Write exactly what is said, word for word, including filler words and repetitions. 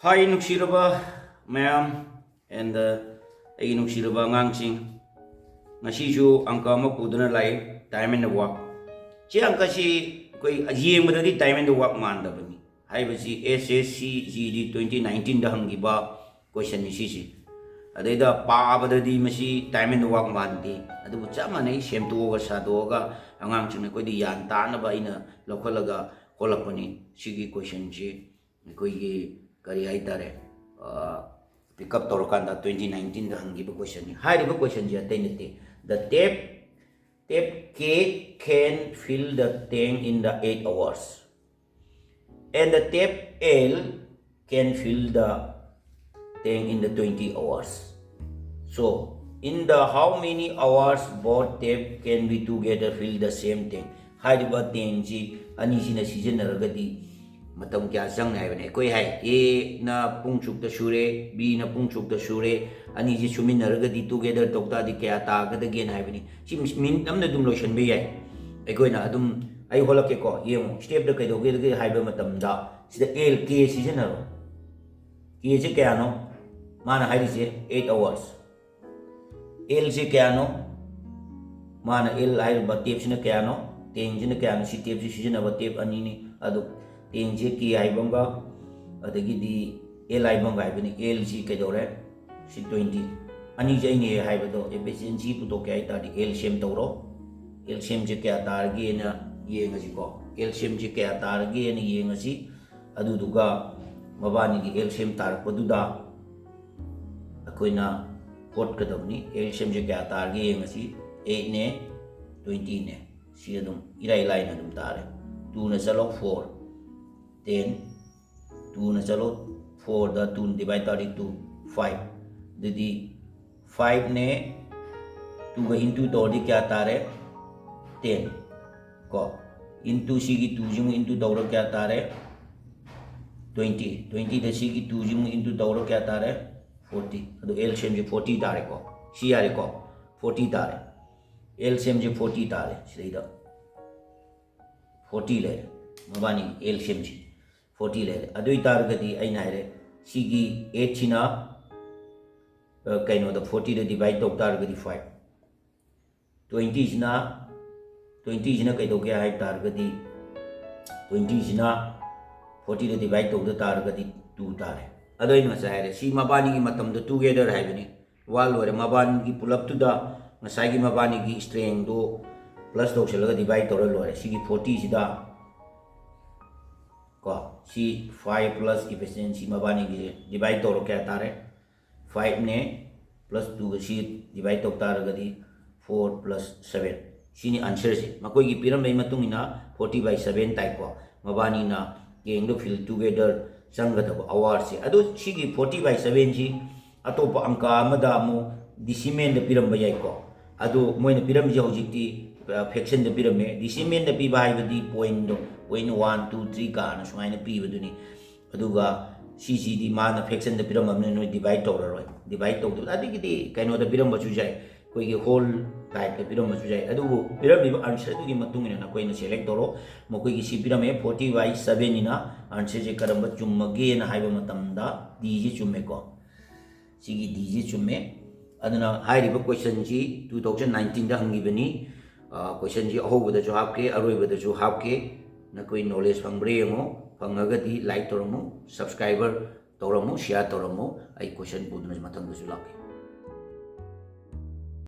ꯍꯥꯏ, ꯅꯨꯡꯁꯤꯔꯕ ꯃꯌꯥꯝ, and ꯑꯩꯒꯤ ꯅꯨꯡꯁꯤꯔꯕ ꯑꯉꯥꯡꯁꯤꯡ, ꯉꯁꯤꯁꯨ ꯑꯪꯀ ꯑꯃ ꯄꯨꯗꯨꯅ ꯂꯥꯛꯏ, time and work꯫ ꯁꯤ ꯑꯪꯀꯁꯤ ꯑꯩꯈꯣꯏ ꯌꯦꯡꯕꯗꯗꯤ time and work ꯃꯥꯟꯗꯕꯅꯤ꯫ ꯍꯥꯏꯕꯁꯤ S S C G D twenty nineteenꯗ ꯍꯪꯈꯤꯕ questionꯅꯤ ꯁꯤꯁꯤ꯫ ꯑꯗꯩꯗ ꯄꯥꯕꯗꯗꯤ ꯃꯁꯤ time and work ꯃꯥꯟꯗꯦ꯫ ꯑꯗꯨꯕꯨ ꯆꯞ ꯃꯥꯟꯅꯩ, ꯁꯦꯝꯗꯣꯛꯑꯒ ꯁꯥꯗꯣꯛꯑꯒ ꯑꯉꯥꯡꯁꯤꯡꯅ ꯑꯩꯈꯣꯏꯗꯤ ꯒ꯭ꯌꯥꯟ ꯇꯥꯅꯕ ꯑꯩꯅ ꯂꯧꯈꯠꯂꯒ ꯍꯣꯜꯂꯛꯄꯅꯤ꯫ ꯁꯤꯒꯤ questionꯁꯤ ꯑꯩꯈꯣꯏꯒꯤ ꯀꯔꯤ ꯍꯥꯏꯇꯥꯔꯦ, pick up ꯇꯧꯔꯀꯥꯟꯗ twenty nineteenꯗ ꯍꯪꯈꯤꯕ questionꯅꯤ꯫ ꯍꯥꯏꯔꯤꯕ questionꯁꯤ ꯑꯇꯩ ꯅꯠꯇꯦ, the tap, tap K can fill the tank in the eight hours and the tap L can fill the tank in the twenty hours. So, in the how many hours both tap can be together fill the same tank? ꯍꯥꯏꯔꯤꯕ tankꯁꯤ ꯑꯅꯤꯁꯤꯅ ꯁꯤꯖꯤꯟꯅꯔꯒꯗꯤ ꯃꯇꯝ ꯀꯌꯥ ꯆꯪꯅꯤ ꯍꯥꯏꯕꯅꯤ꯫ ꯑꯩꯈꯣꯏ ꯍꯥꯏ, Aꯅ ꯄꯨꯡ ꯆꯨꯞꯇ ꯁꯨꯔꯦ, Bꯅ ꯄꯨꯡ ꯆꯨꯞꯇ ꯁꯨꯔꯦ, ꯑꯅꯤꯁꯤ ꯁꯨꯃꯤꯟꯅꯔꯒꯗꯤ together ꯇꯧ ꯇꯥꯔꯗꯤ ꯀꯌꯥ ꯇꯥꯒꯗꯒꯦꯅ ꯍꯥꯏꯕꯅꯤ꯫ ꯁꯤ minute ꯑꯃꯗ ꯑꯗꯨꯝ ꯂꯣꯏꯁꯤꯟꯕ ꯌꯥꯏ꯫ ꯑꯩꯈꯣꯏꯅ ꯑꯗꯨꯝ, ꯑꯩ ꯍꯣꯜꯂꯛꯀꯦꯀꯣ, ꯌꯦꯡꯉꯨ, stepꯇ ꯀꯩꯗꯧꯒꯦ ꯍꯥꯏꯕ ꯃꯇꯝꯗ ꯁꯤꯗ L, K ꯁꯤꯖꯤꯟꯅꯔꯣ꯫ Kꯁꯦ ꯀꯌꯥꯅꯣ? ꯃꯥꯅ ꯍꯥꯏꯔꯤꯁꯦ eight hours꯫ Lꯁꯦ ꯀꯌꯥꯅꯣ? ꯃꯥꯅ L ꯍꯥꯏꯔꯤꯕ tapꯁꯤꯅ ꯀꯌꯥꯅꯣ? Tankꯁꯤꯅ ꯀꯌꯥꯅꯣ? ꯁꯤ tapꯁꯤ ꯁꯤꯖꯤꯟꯅꯕ tap ꯑꯅꯤꯅꯤ꯫ ꯑꯗꯣ tankꯁꯦ K ꯍꯥꯏꯕ ꯑꯃꯒ, ꯑꯗꯒꯤꯗꯤ L ꯍꯥꯏꯕ ꯑꯃꯒ ꯍꯥꯏꯕꯅꯤ꯫ Lꯁꯤ ꯀꯩꯗꯧꯔꯦ? ꯁꯤ twenty꯫ ꯑꯅꯤꯁꯦ ꯑꯩꯅ ꯍꯦꯛ ꯍꯥꯏꯕꯗꯣ, efficiency ꯄꯨꯊꯣꯛꯀꯦ ꯍꯥꯏ ꯇꯥꯔꯗꯤ LCM ꯇꯧꯔꯣ꯫ LCMꯁꯦ ꯀꯌꯥ ꯇꯥꯔꯒꯦꯅ ꯌꯦꯡꯉꯁꯤꯀꯣ꯫ LCMꯁꯦ ꯀꯌꯥ ꯇꯥꯔꯒꯦꯅ ꯌꯦꯡꯉꯁꯤ꯫ ꯑꯗꯨꯗꯨꯒ ꯃꯕꯥꯅꯤꯒꯤ LCM ꯇꯥꯔꯛꯄꯗꯨꯗ ꯑꯩꯈꯣꯏꯅ ꯍꯣꯠꯀꯗꯕꯅꯤ꯫ LCMꯁꯦ ꯀꯌꯥ ꯇꯥꯔꯒꯦ ꯌꯦꯡꯉꯁꯤ꯫ Eightꯅꯦ, twentyꯅꯦ꯫ ꯁꯤ ꯑꯗꯨꯝ ꯏꯔꯥꯏ ꯂꯥꯏꯅ ꯑꯗꯨꯝ ꯇꯥꯔꯦ꯫ Twoꯅ ꯆꯠꯂꯣ, four, ten꯫ Twoꯅ ꯆꯠꯂꯣ, fourꯗ two divide ꯇꯧꯔꯗꯤ two, five꯫ ꯑꯗꯨꯗꯤ fiveꯅꯦ, twoꯒ into ꯇꯧꯔꯗꯤ ꯀꯌꯥ ꯇꯥꯔꯦ? Ten꯫ ꯀꯣ, into ꯁꯤꯒꯤ twoꯁꯤꯃꯨꯛ into ꯇꯧꯔ ꯀꯌꯥ ꯇꯥꯔꯦ? Twenty꯫ Twentyꯗ ꯁꯤꯒꯤ twoꯁꯤꯃꯨꯛ into ꯇꯧꯔ ꯀꯌꯥ ꯇꯥꯔꯦ? Forty꯫ ꯑꯗꯨ LCMꯁꯦ forty ꯇꯥꯔꯦꯀꯣ꯫ ꯁꯤ ꯌꯥꯔꯦꯀꯣ꯫ Forty ꯇꯥꯔꯦ꯫ LCMꯁꯦ forty ꯇꯥꯔꯦ꯫ ꯁꯤꯗꯩꯗ forty ꯂꯩꯔꯦ꯫ ꯃꯕꯥꯅꯤ LCMꯁꯦ forty ꯂꯩꯔꯦ꯫ ꯑꯗꯨ ꯑꯣꯏꯇꯥꯔꯒꯗꯤ ꯑꯩꯅ ꯍꯥꯏꯔꯦ, ꯁꯤꯒꯤ ꯑꯦꯠꯁꯤꯅ ꯀꯩꯅꯣꯗ, ꯐꯣꯔꯇꯤꯗ ꯗꯤꯚꯥꯏꯠ ꯇꯧ ꯇꯥꯔꯒꯗꯤ ꯐꯥꯏꯚ, ꯇ꯭ꯋꯦꯟꯇꯤꯁꯤꯅ, ꯇ꯭ꯋꯦꯟꯇꯤꯁꯤꯅ ꯀꯩꯗꯧꯒꯦ ꯍꯥꯏ ꯇꯥꯔꯒꯗꯤ, ꯇ꯭ꯋꯦꯟꯇꯤꯁꯤꯅ ꯐꯣꯔꯇꯤꯗ ꯗꯤꯚꯥꯏꯠ ꯇꯧꯗ ꯇꯥꯔꯒꯗꯤ ꯇꯨ ꯇꯥꯔꯦ꯫ ꯑꯗꯣ ꯑꯩꯅ ꯉꯁꯥꯏ ꯍꯥꯏꯔꯦ, ꯁꯤ ꯃꯕꯥꯅꯤꯒꯤ ꯃꯇꯝꯗ ꯇꯨꯒꯦꯗꯔ ꯍꯥꯏꯕꯅꯤ꯫ ꯋꯥ ꯂꯣꯏꯔꯦ꯫ ꯃꯕꯥꯅꯤꯒꯤ ꯄꯨꯂꯞꯇꯨꯗ ꯉꯁꯥꯏꯒꯤ ꯃꯕꯥꯅꯤꯒꯤ ꯏꯁꯇ꯭ꯔꯦꯡꯗꯣ ꯄ꯭ꯂꯁ ꯇꯧꯁꯜꯂꯒ ꯗꯤꯚꯥꯏꯠ ꯇꯧꯔ ꯂꯣꯏꯔꯦ꯫ ꯁꯤꯒꯤ ꯐꯣꯔꯇꯤꯁꯤꯗ ꯀꯣ, ꯁꯤ ꯐꯥꯏꯚ ꯄ꯭ꯂꯁ ꯏꯐꯤꯁꯤꯌꯦꯟꯁꯤ ꯃꯕꯥꯅꯤꯒꯤꯁꯦ ꯗꯤꯚꯥꯏꯠ ꯇꯧꯔꯣ, ꯀꯌꯥ ꯇꯥꯔꯦ? ꯐꯥꯏꯚꯅꯦ ꯄ꯭ꯂꯁ ꯇꯨꯒ ꯁꯤ ꯗꯤꯚꯥꯏꯠ ꯇꯧ ꯇꯥꯔꯒꯗꯤ ꯐꯣꯔ ꯄ꯭ꯂꯁ ꯁꯚꯦꯟ꯫ ꯁꯤꯅꯤ ꯑꯟꯁꯔꯁꯦ꯫ ꯃꯈꯣꯏꯒꯤ ꯄꯤꯔꯝꯕꯒꯤ ꯃꯇꯨꯡ ꯏꯟꯅ ꯐꯣꯔꯇꯤ ꯕꯥꯏ ꯁꯚꯦꯟ ꯇꯥꯏꯀꯣ꯫ ꯃꯕꯥꯅꯤꯅ ꯀꯦꯡꯗꯣ ꯐꯤꯜ ꯇꯨꯒꯦꯗꯔ ꯆꯪꯒꯗꯕ ꯑꯋꯥꯔꯁꯦ꯫ ꯑꯗꯣ ꯁꯤꯒꯤ ꯐꯣꯔꯇꯤ ꯕꯥꯏ ꯁꯚꯦꯟꯁꯤ ꯑꯇꯣꯞꯄ ꯑꯪꯀ ꯑꯃꯗ ꯑꯃꯨꯛ ꯗꯤꯁꯤꯃꯦꯜꯗ ꯄꯤꯔꯝꯕ ꯌꯥꯏꯀꯣ꯫ ꯑꯗꯣ ꯃꯣꯏꯅ ꯄꯤꯔꯝꯃꯤꯁꯦ ꯍꯧꯖꯤꯛꯇꯤ ꯐ꯭ꯔꯦꯛꯁꯟꯗ ꯄꯤꯔꯝꯃꯦ꯫ ꯗꯤꯁꯤꯃꯦꯜꯗ ꯄꯤꯕ ꯍꯥꯏꯕꯗꯤ ꯄꯣꯏꯟꯗꯣ, ꯄꯣꯏꯟ ꯋꯥꯟ, ꯇꯨ, ꯊ꯭ꯔꯤ ꯀꯥꯅ ꯁꯨꯃꯥꯏꯅ ꯄꯤꯕꯗꯨꯅꯤ꯫ ꯑꯗꯨꯒ ꯁꯤꯁꯤꯗꯤ ꯃꯥꯅ ꯐ꯭ꯔꯦꯛꯁꯟꯗ ꯄꯤꯔꯝꯃꯕꯅꯤꯅ ꯅꯣꯏ ꯗꯤꯚꯥꯏꯠ ꯇꯧꯔꯔꯣꯏ꯫ ꯗꯤꯚꯥꯏꯠ ꯇꯧꯗꯕ, ꯑꯗꯒꯤꯗꯤ ꯀꯩꯅꯣꯗ ꯄꯤꯔꯝꯕꯁꯨ ꯌꯥꯏ, ꯑꯩꯈꯣꯏꯒꯤ ꯍꯣꯜ ꯇꯥꯏꯞꯇ ꯄꯤꯔꯝꯕꯁꯨ ꯌꯥꯏ꯫ ꯑꯗꯨꯕꯨ ꯄꯤꯔꯝꯃꯤꯕ ꯑꯟꯁꯔꯗꯨꯒꯤ ꯃꯇꯨꯡ ꯏꯟꯅ ꯅꯈꯣꯏꯅ ꯁꯦꯂꯦꯛ ꯇꯧꯔꯣ꯫ ꯃꯈꯣꯏꯒꯤ ꯁꯤ ꯄꯤꯔꯝꯃꯦ, ꯐꯣꯔꯇꯤ ꯕꯥꯏ ꯁꯚꯦꯟꯅꯤꯅ ꯑꯟꯁꯔꯁꯦ ꯀꯔꯝꯕ ꯆꯨꯝꯃꯒꯦꯅ ꯍꯥꯏꯕ ꯃꯇꯝꯗ ꯗꯤꯁꯦ ꯆꯨꯝꯃꯦꯀꯣ꯫ ꯁꯤꯒꯤ ꯗꯤꯁꯦ ꯆꯨꯝꯃꯦ꯫ ꯑꯗꯨꯅ ꯍꯥꯏꯔꯤꯕ ꯀꯣꯏꯁꯟꯁꯤ ꯇꯨ ꯊꯥꯎꯖꯟ ꯅꯥꯏꯟꯇꯤꯟꯗ ꯍꯪꯈꯤꯕꯅꯤ꯫ ꯀꯣꯏꯁꯟꯁꯤ ꯑꯍꯧꯕꯗꯁꯨ ꯍꯥꯞꯀꯦ, ꯑꯔꯣꯏꯕꯗꯁꯨ ꯍꯥꯞꯀꯦ꯫ ꯅꯈꯣꯏ ꯅꯣꯂꯦꯖ ꯐꯪꯕ꯭ꯔꯥ ꯌꯦꯡꯉꯣ꯫ ꯐꯪꯉꯒꯗꯤ ꯂꯥꯏꯛ ꯇꯧꯔꯝꯃꯨ, ꯁꯕꯁꯀ꯭ꯔꯥꯏꯕꯔ ꯇꯧꯔꯝꯃꯨ, ꯁꯤꯌꯥꯔ ꯇꯧꯔꯝꯃꯨ꯫ ꯑꯩ ꯀꯣꯏꯁꯟ ꯄꯨꯗꯨꯅ ꯃꯊꯪꯗꯁꯨ ꯂꯥꯛꯀꯦ꯫